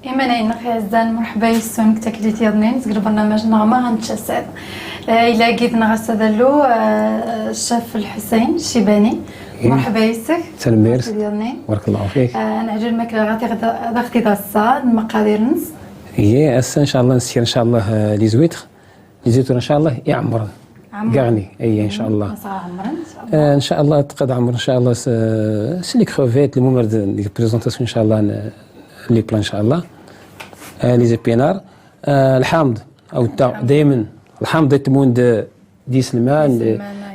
إيمان غزان مرحبا يسون تاكليت يضنين زقر برنامج نغمة غنتشسد إلا قيدنا غسدلو الشاف الحسين الشيباني. مرحبا يسك. تنمير بارك الله فيك. نعجل الماكلة غادي غدا غدا المقادير نص. هي هسه ان شاء الله نسير ان شاء الله les huîtres، les huîtres ان شاء الله يعمرن garnies. اي ان شاء الله ان شاء الله تقد عمر ان شاء الله c'est les crevettes المهم ديك présentation ان شاء الله les plats ان شاء الله les épinards الحامض او دائما الحامض تمون ديس الماء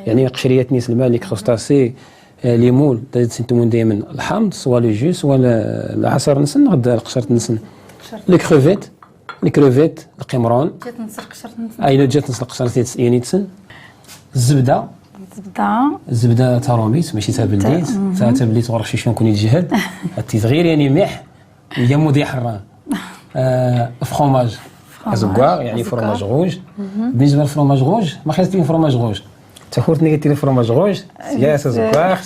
يعني قشريات نيس الماء les crustacés les moules تمون دائما الحامض soit le jus soit العصير نسن غدا القشرة نسن les crevettes، les crevettes القمرون جات نص القشرة نسن اي جات نص القشرة يعني تسن الزبدة الزبدة تاروميت ماشي تابليت تابليت غير شي شنو كون يتجهد التغيير يعني ميح هي مودي حران. فروماج ازكوار يعني fromage rouge. بالنسبة لل fromage rouge ما خاصني fromage rouge تاخورتني قلت لي fromage rouge سياسة زكوار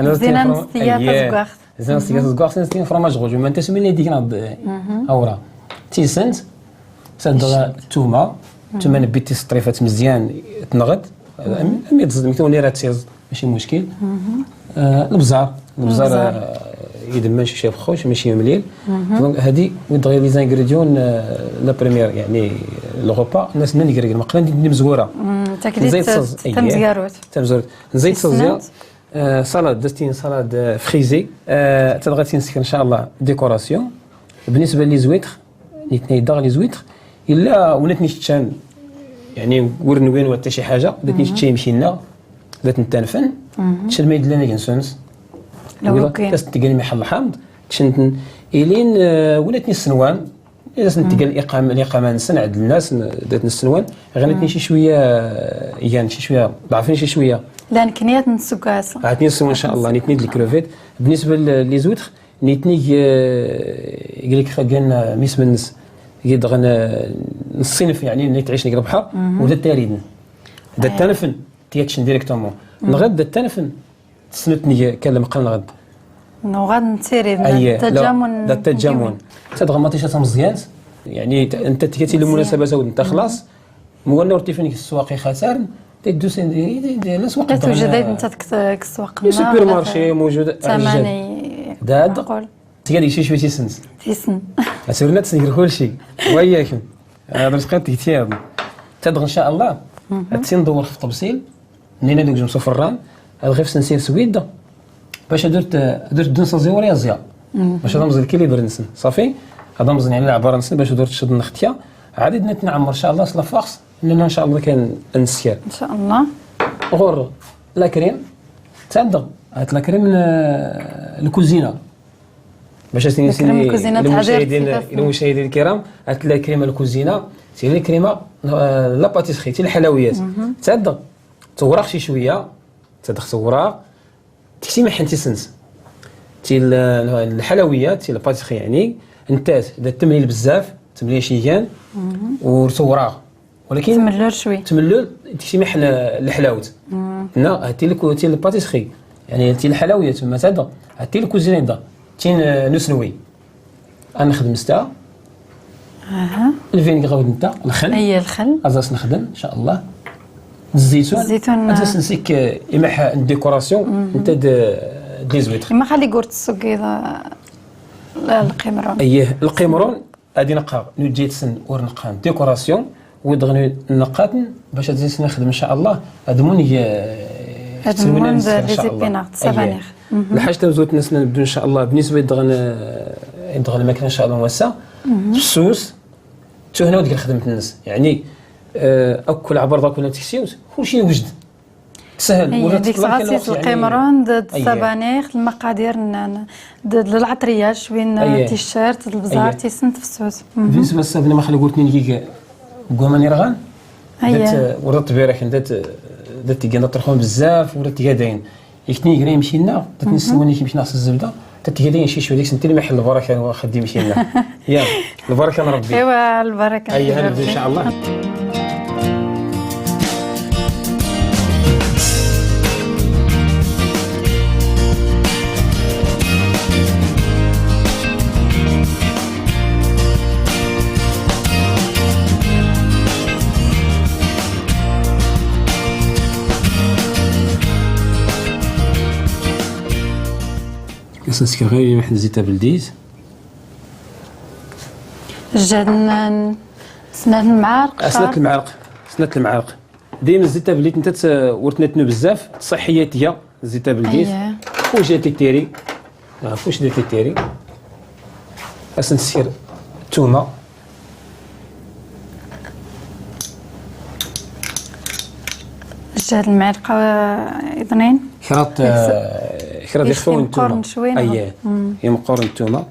انا زينا سياسة زكوار زينا سياسة زكوار سياسة fromage rouge ما انت سمي لي ديك اورا تيسنت تدغ الثومه ثم نبيتي الطريفات مزيان تنغد امي تزيد مثلا راه تيز ماشي مشكل. البزار البزار يدمان شي شاف خوش ماشي مليل. donc هادي ويدغي les ingrédients la première يعني le repas الناس من يقرق المقله ندير مزوره نزيد تمزياروت تمزياروت نزيد صوص salade دستين salade frisée تبغى تنسكر ان شاء الله décoration. بالنسبة les huîtres نيتني داغ les huîtres الا ولات تشان يعني ورنوين ولا حتى شي حاجة بدات تشي يمشي لنا بدات نتنفن تشد ما يدلنا كنسونس ولا تقال محل الحامض تشنتن الين ولاتني السنوان اذا نتقال الاقامة نسن عند الناس دات السنوان غنتني شي شوية يعني شي شوية ضعفني شي شوية لا نكنيات نسكاس عطني السنوان ان شاء الله نيتني د الكروفيت. بالنسبة les huîtres نيتني قال لك قالنا ميس منس يدغن الصنف يعني اللي تعيش نقرب البحر ودا تاريدن دا تنفن تياتشن directement نغد دا تنفن تسنتني كلم قال نغد نغد نتيري التجامن دا التجامن تدغ مطيشه مزيان يعني انت تكاتي للمناسبه زود انت خلاص مولنا ورتي السواقي خسار تدوس الاسواق توجد انت السواق les supermarchés موجود ثماني داد تيجي شي شوية تيسنس تيسن سيرنا تسنكر كلشي وياكم هذا رزقين تيتياب تدغ ان شاء الله تسين ندور في الطبسيل نينا دوك جمسو فران الغيف سنسير سويد باش درت دون سازيور يا زيا باش هذا مزيان كيلي برنسن صافي هذا مزيان يعني العبارة نسن باش درت شد نختيا عاد نتنعمر ان شاء الله la farce لان ان شاء الله كان نسير ان شاء الله غور la crème تندغ هات la crème الكوزينة باش المشاهدين المشاهدين الكرام هات la crème الكوزينة c'est la crème la pâtisserie تي الحلويات تندغ توراق شي شوية تدخ توراق تكسي محن تيسنس تي الحلويات تي la pâtisserie يعني انت دا تمليل بزاف تمليل شيكان وتوراق ولكن تملول شوي تملول تكسي محن الحلاوت لا هاتي تي la pâtisserie يعني تي الحلويات تما تدغ هاتي الكوزينة دا تين نسنوي انا نخدم ستا اها ال vinaigre غاود نتا الخل اي الخل ازاس نخدم ان شاء الله الزيتون الزيتون ازاس نسيك إما décoration نتا les huîtres ما خلي قورت السوق القمرون اييه القمرون غادي نقا نجي تسن ورنقا décoration ودغني نقاتن باش تزيد نخدم ان شاء الله هاد مون هاد مون les épinards السبانخ الحاجة تمزوت الناس نبدو ان شاء الله بالنسبة لدغن يدغن الماكلة ان شاء الله موسى السوس تو هنا وديك خدمة الناس يعني اكل عبر داك ولا تكسيوت كلشي وجد سهل ولا ديك غاسيت القمرون السبانخ المقادير العطريه شوين تيشيرت البزار تيسنت في السوس. بالنسبة للسبانخ ما خلي قلت لي كوماني رغان دات ورات بيرك دات دات تيغانا طرخون بزاف ورات تيغادين يكتني كرا يمشي لنا دات نسموني كيمشي ناقص الزبدة تتهدين شي شوية ديك سنتين محل البركة خدي يمشي لنا يلا البركة نربي ايوا البركة اي ان شاء الله. نسكر غير واحد الزيت بلديت. جا سنة المعالق. سنة المعالق، سنة المعالق. ديما الزيت بلديت انت ورتنا بزاف صحية هي الزيت بلديت. وجات تيري واش درتي تيري. نسير الثومه. جات المعلقة اثنين. خرط خرط يخفون الثومه. اييه يمقرن الثومه.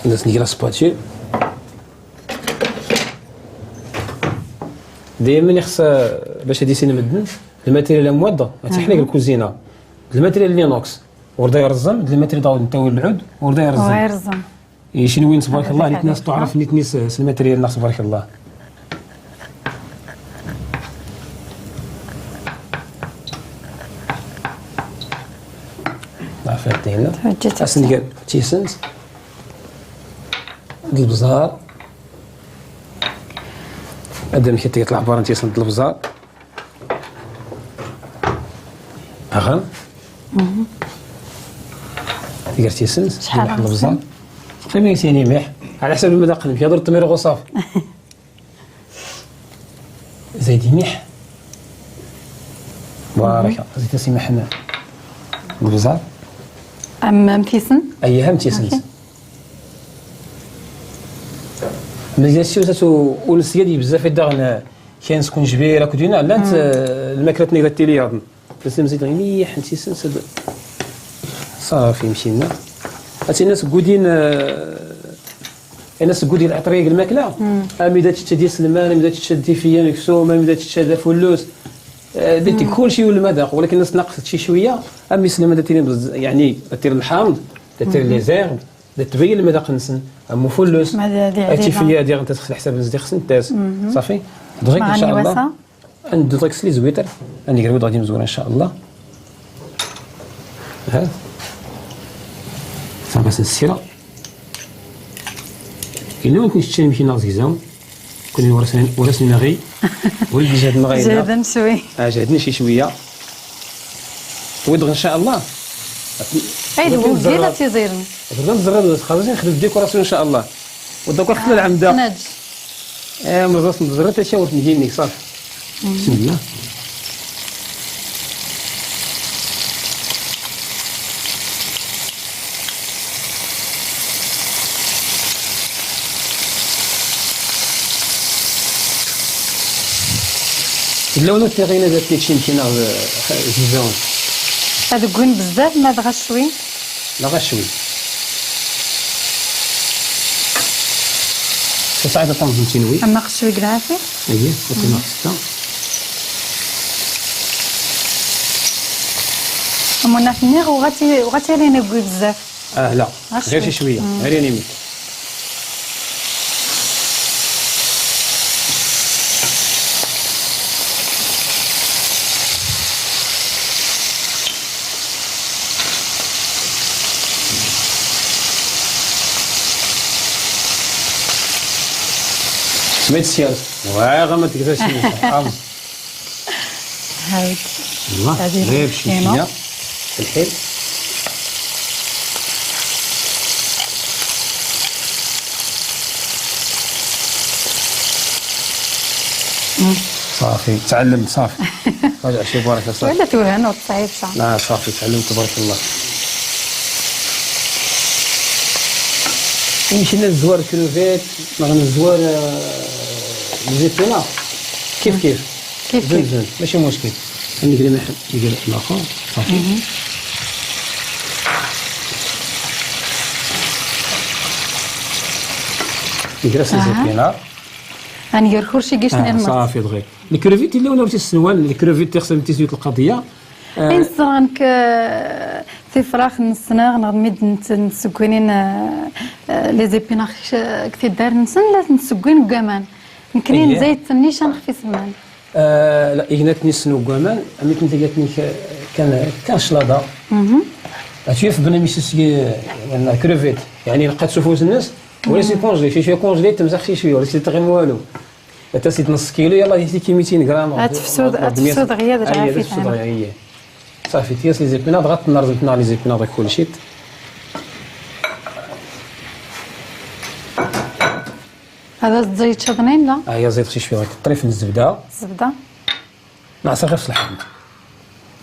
الناس نيجي spatule. دائما خص باش هادي سينما مدن ال matériel موضة تحنا الكوزينة ال matériel l'inox وردا يرزم ال matériel داود نتاوي العود وردا يرزم. يرزم. شنو وين تبارك الله نيت ناس تعرف نيت نيس ال matériel ناس تبارك الله. عرفتي هنا اسنكر تيسنت البزار هذا مشي تيطلع برا تيسنت البزار اغا تيقدر تيسنت شحال البزار تقريبا تيني مليح على حسب المذاق اللي يضرب التمير وصافي. زيد مليح بارك زيد سيما البزار. ام متيسن؟ اييه متيسن. مزيان السيوسات والسيادي بزاف يدغن كاين سكون جبيرة كدينا لا الماكلة تنيغ تيلي بس مزيد مليح متيسن صافي مشينا. هاتي الناس كودين الناس كودين العطريه الماكلة امي دات تشدي سلمان امي دات تشدي فيا مكسوم امي دات تشد فلوس درتي كلشي والمذاق ولكن الناس ناقصت شي شوية. امي سلمان درتي يعني دير الحامض دير les herbes تبين المذاق نسن امو فلوس هاتي ديال انت تخسر حساب نزيد خص نتاس صافي دغيك ان شاء الله ندو دغيك les huîtres عندي قريب غادي مزوره ان شاء الله. ها صافي السيرة الا ما كنتش نمشي نغزيزاو كون ورسنا غي ولدي جهد نغي جهدنا شوي جهدنا شي شوية ودغ ان شاء الله. اي ودينا تيزيرن درنا الزراد خلاص نخدم décoration ان شاء الله ودوك خدنا العمده مزاس مزرات حتى شاورت نجيني صافي. بسم الله. اللون تاعنا ذات شي مشينا زيزون هذا كون بزاف ما دغا شوي لا غا شوي تصاعد طنز تينوي اما خصو كرافي اييه وكنا خصنا امنا فنيغ وغاتي لينا كوي بزاف لا غير شي شوية غير يعني سميت السيارة واغا ما تقدرش هايك الله غير شوية الحيل صافي تعلمت صافي رجع شي بركة صافي ولا توهن وتصعيب صح. لا صافي تعلمت تبارك الله. مشينا للزوار الكروفيت نغنى الزوار الزيتونه كيف كيف كيف كيف ماشي مشكل. نقري نقري الاخر صافي. نقرا الزيتونه غنقر كلشي كيش نرمى صافي دغيا. الكروفيت اللي ولا السنوان الكروفيت تخصم تيزيوت القضية نصرانك تفراخ نصناغ نغمد نسكوينين les épinards كثير دار نسن لا نسكوين كمان نكنين زيت نيشان خفي سمان لا إغنات نسنو كمان أمي كنت قالتني كان شلاضة تشوف بنا ميسي كروفيت يعني لقات سفوز الناس ولا c'est congelé شي شوية congelé تمسح شي شوية ولا سي تغير والو حتى سيت نص كيلو يلاه هي كي 200 غرام تفسد دغيا دغيا هي صافي تياس les épinards غتنرزم تنا les épinards كلشي. هذا الزيت شضنين لا؟ هي زيت شي شوية طريف الزبدة. الزبدة نعصر غير في الحامض.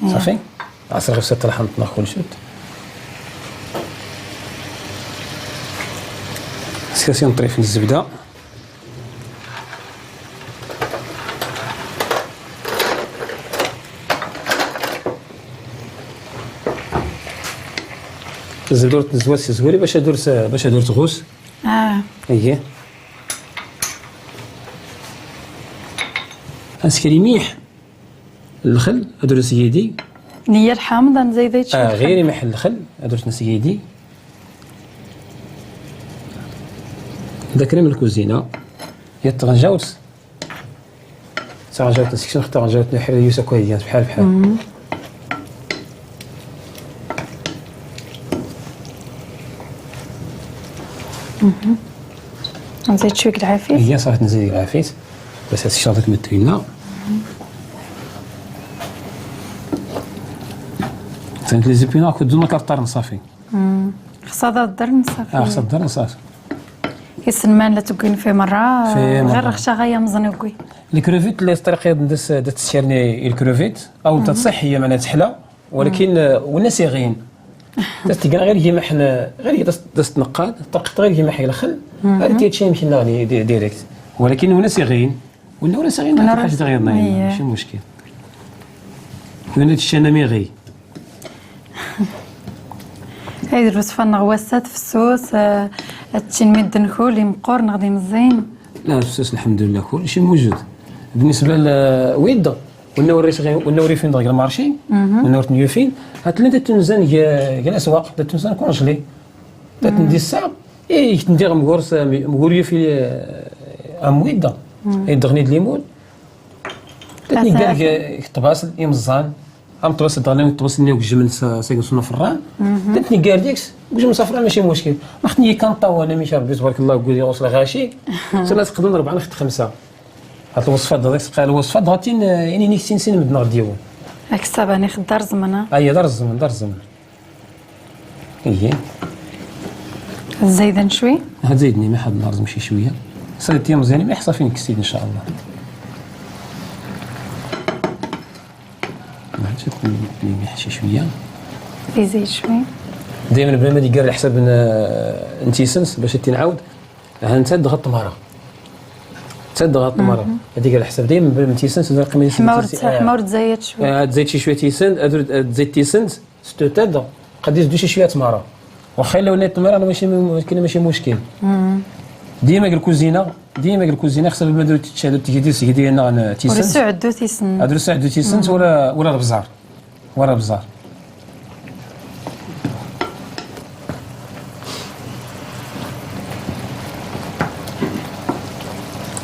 صافي نعصر غير في الحامض كلشي. سكاسيون طريف الزبدة. الزبدة تنزوات سي زويري باش ادور تغوص. اييه اسكري ميح الخل ادور سيدي نية الحامض نزيد شوية غير ميح الخل ادور سيدي. هذا كريم الكوزينة هي تغنجاوت تغنجاوت سكشن خطا غنجاوت نحير يوسف كويديان بحال بحال. نزيد شوية العافيت. هي صافي نزيد العافيت باش هاد الشرطة تمثل لنا. ثاني les épinards كدوما كطرن صافي. خصها الدرن صافي. خصها الدرن صافي. يسلمان لا تكون في مرة غير رخشة غاية مزنوقي. الكروفيت اللي الطريقة ندس تسيرني الكروفيت او تصح هي معناها تحلى ولكن والناس يغين تستقر غير كيما حنا غير داس تنقاد طرقت غير كيما حي الخل هذا تيتشي يمشي لنا ديريكت ولكن والناس يغين ولا وناس يغين ما حاجة تغيرنا ماشي مشكل. وانا هادشي انا ميغي. هاي الوصفة نغواسات في السوس التنميد دنكول مقور نغدي مزيان. لا السوس الحمد لله كلشي موجود. بالنسبة لويد ونوري فين دغيا المارشي ونوري نيوفين هاد اللي تنزان كاع الاسواق تنزان كونجلي تندي الساعة اي تندير مغورس مغوري في ام ويد دغني الليمون تني كاع الطباس يمزان ام طباس دغني طباس نيو جمن سيكون فران تني كاع ديكس جمن صفران ماشي مشكل. ما خدني كنطاو انا مش ربي تبارك الله قولي وصل غاشي سنة تقدر 4 نخد 5. هاد الوصفة دغيا تبقى الوصفة دغتين يعني نيكسين سين مدنا غديو. هاك السباني خدار زمنه. اي دار الزمن دار الزمن. ايه زايدن شوي. هاد زيدني ما حد النهار شي شوية. صيدتي مزيان مليح صافي نكسيد ان شاء الله. مليح شي شوية. يزيد شوي. دائما بلا ما دير على حساب انتيسنس باش تنعاود ها انت ضغط مرة. تضغط مرة هذيك على حساب دائما بلا ما تيسنس القيمة حمار تزايد شوية. تزايد شي شوية تيسن تزيد تيسنس ستو تاد قد يزيدو شي شوية تماره واخا الا ولات التمارة ماشي كاين ماشي مشكل. ديما الكوزينة ديما الكوزينة خصها بما تشعلو تيدير سيدي لنا تيسنس ولا سعدو تيسن هادو سعدو تيسنس ولا البزار ولا البزار.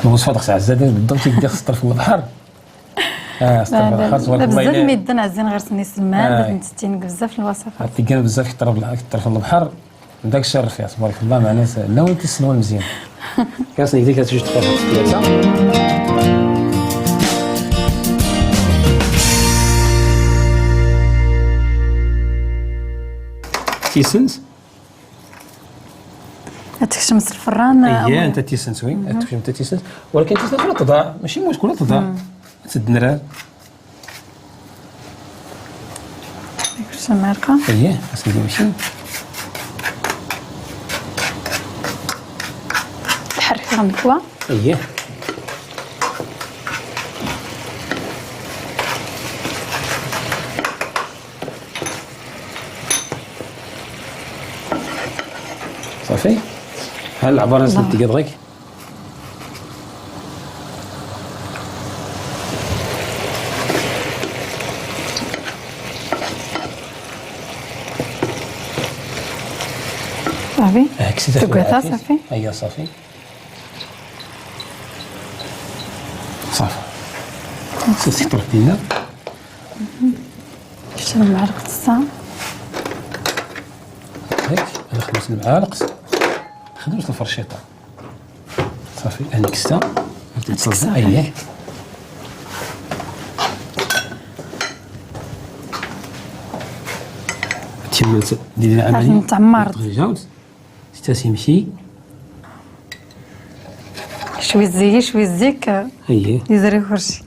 الوصفة خصها عزادين بالضبط تيدير خص طرف البحر. سطر البحر تبارك الله. بزاف ميدن عزين غير سني سلمان تنتين بزاف الوصفات. تيكان بزاف كيطرف البحر داك الشيء الرفيع تبارك الله معنا لا وين تيسنوا مزيان. كاس ديك جوج دقائق ثلاثة. تيسنس تكشمس الفران. اييه انت تيسنس وي تكشم انت تيسنس ولكن تيسنس ولا تضاع ماشي مشكل ولا تضاع تسد نرال. كلشي معلقه. اييه خاص ندير ماشي تحرك غنكوا. اييه صافي. ها العبارة نزلت دغيك. صافي تقعدها صافي. ايوا صافي صافي سير طرف ديالنا. شرب معلقة الساعة هيك. انا خمس المعالق خدمت الفرشيطه صافي. هنكستا اييه كملت ديال العملية تعمرت تسيمشي شوي زي شوي زيك اييه يزري كلشي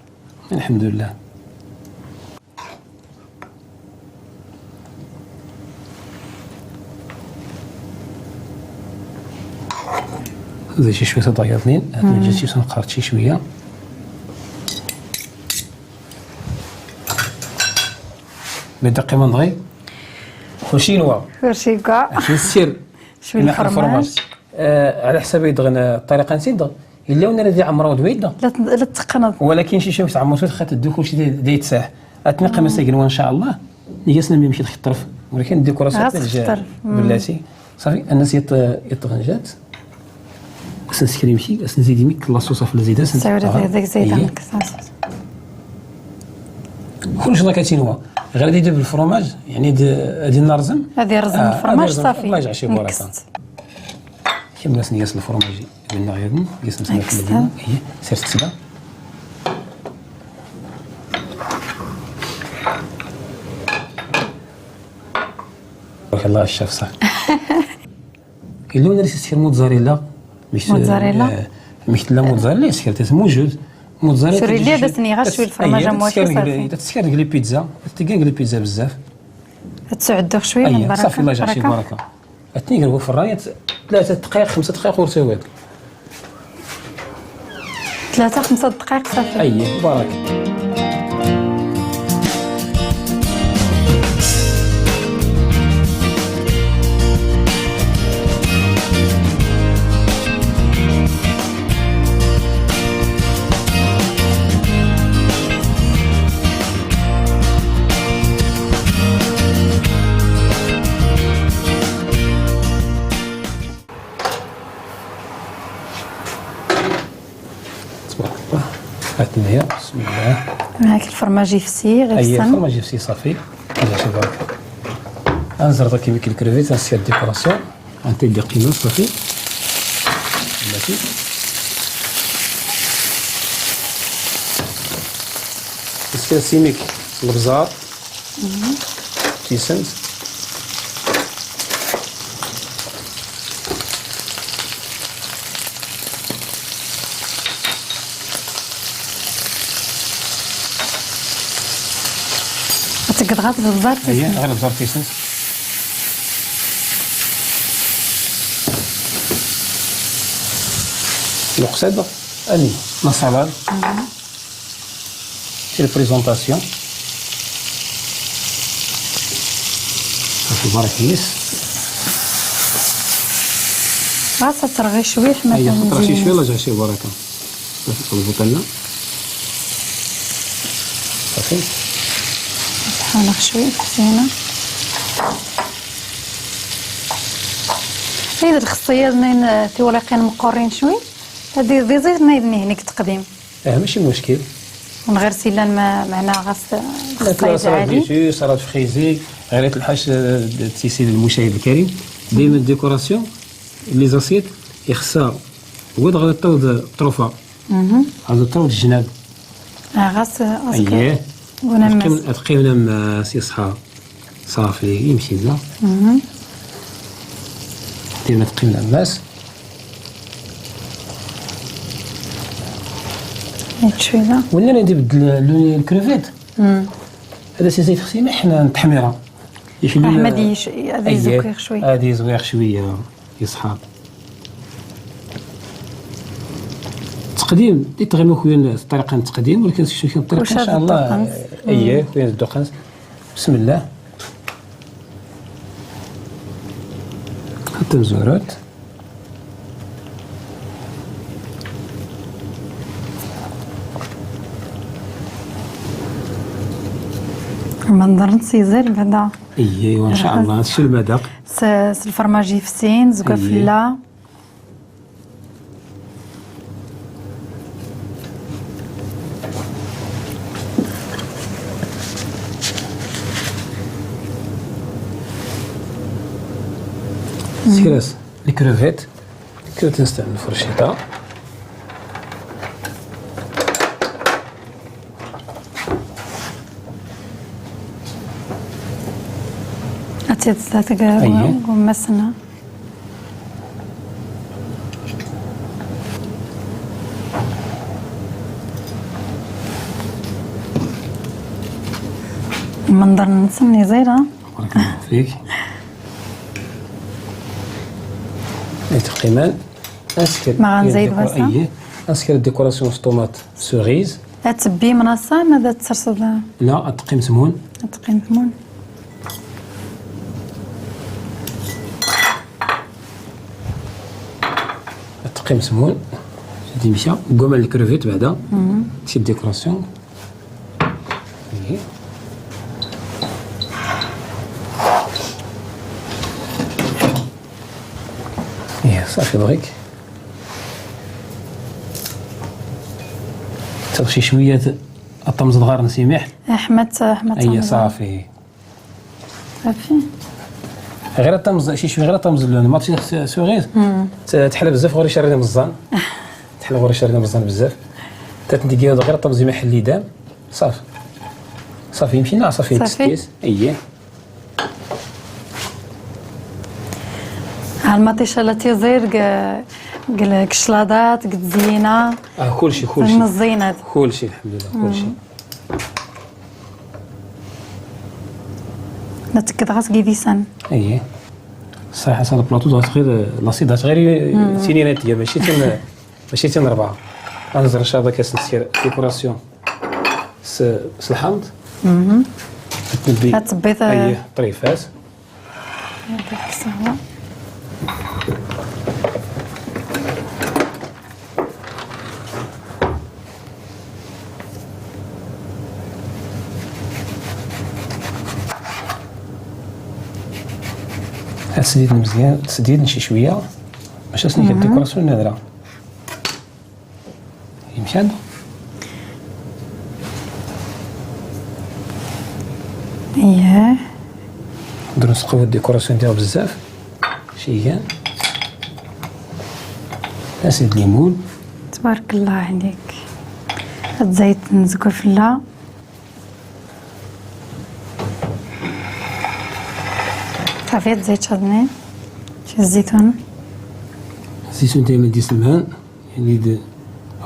الحمد لله. زي شي شوية تضيطني هاد شي نقرت شي شوية بدقي من دغي خشينوا كلشي كاع شي السر شوية الفرماج على حساب يدغن الطريقة نسيد الا ونا غادي عمرو دويد لا تقنط ولكن شي شوية تعمر خاطر تدو كلشي دي يتساح اتنقى مساكن وان شاء الله نياسنا ما يمشي الطرف ولكن décoration بلاتي صافي الناس يطغنجات خصنا يمشي خصنا نزيد يميك la sauce في الزيدة هذاك زيد كلشي راه كاتينوا غير غادي يدير بالفرماج يعني هادي نرزم هادي رزم الفرماج صافي الله يجعل شي بركة كمل سنياس الفرماج بنا غير ياس نسمع في المدينة هي سير تسبع بارك الله الشاف صح اللون اللي سير موتزاريلا مش موتزاريلا مش لا موتزاريلا سير موجود موتزاريلا سوري لي بس ني غير شوية الفرماجه موالفه صافي تسكر لي بيتزا تلقى لي بيتزا بزاف تسعدوك شوية من بركة صافي الله يجعل شي بركة تنيقربوا في الراية 3 دقائق 5 دقائق ورتواد 3 5 دقائق صافي اييه بركة. بسم الله معاك الفرماج يفسي غير السن الفرماج يفسي صافي الله يبارك. انزر داك كيما الكريفيت نسير décoration غنتي قيمة صافي بلاتي نسير سيميك البزار تيسنت تقدر البزار تيسنت غير البزار تيسنت القصيدة اني la salade c'est la présentation صافي بارك يس غاصة ترغي شوية حنا اييه ترغي شوية الله يجعل شي بركة نقلبو لنا صافي نحاول شوية حسينه هي الخصيه منين تيوليقين مقورين شوي هادي ديزيز نايدني هنيك التقديم ماشي مشكل من غير سيلان ما معنا غاس خصيه عادي salade frisée غير الحاج تيسيد المشاهد الكريم دائما décoration les assiettes يخصها هو غادي طرد الطروفه غادي طرد الجناب غاس اييه ونمس تقيمنا سي صحا صافي يمشي لا ديما تقيمنا الناس شوية ولا غادي يبدل لون الكروفيت هذا سي زيت خصي حنا التحميره احمد هذا يزويخ شوية هذا يزويخ شوية يصحى التقديم يتغير خويا الطريقة التقديم ولكن شي الطريقة ان شاء الله اييه خويا الدقنس بسم الله حتى الزهرات المنظر نسيزر بعدا اييه وان شاء الله هادشي المذاق س الفرماج يفسين زكا فلا سيراس les crevettes كريفيت نستعمل الفرشيطه تيت مسنا. المنظر نسني زيرة. بارك الله فيك. تقريبا اسكر ما غنزيد بس. اسكر décoration tomates cerises. تبي منصة ماذا تسرسل؟ لا تقيم سمون. تقيم سمون. تقيم سمون. دي مشى قوم الكروفيت بعدا. تي décoration. ايه صافي بغيك تغشي شوية الطمز الغار نسيمح احمد اي صافي صافي غير الطمز شي شوية غير الطمز اللون ما تشي cerise تحلى بزاف غير شرينا مزان تحلى غير شرينا مزان بزاف تتنديكي غير الطمز محل دام صافي صافي يمشينا صافي تستيس اييه. المطيشه لا تيزير كشلاضات كتزينه كلشي كلشي الزينات كلشي الحمد لله كلشي. نتكد غاس كيديسان. اييه الصراحة هذا البلاطو دات غير لاصيدات غير تينينات ماشي تن ماشي تن اربعة. غنزر ان شاء الله كاس نسير décoration س الحامض. تبي اييه طريفات يعطيك الصحة. تسديد مزيان تسديد شي شوية باش خصني ال décoration نادرة يمشي عندو. اييه نقدرو نسقيو ال décoration ديالو بزاف شي كان اسيد ليمون. تبارك الله عليك. الزيت نزكو فلا صافي الزيت شادني شي الزيتون. الزيتون دائما دي سلمان يعني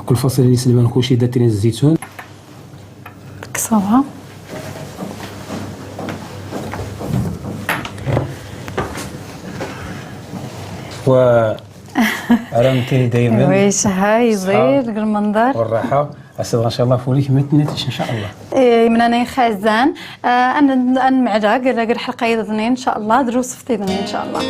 كل فصل ديال سلمان كلشي داترين الزيتون. كصوها و رمتيني دائما ويش هاي زير المنظر والراحة. أسد ان شاء الله فوليك ما تنتش ان شاء الله. إيه من انا خزان انا معرق حلقة ان شاء الله دروس في ان شاء الله.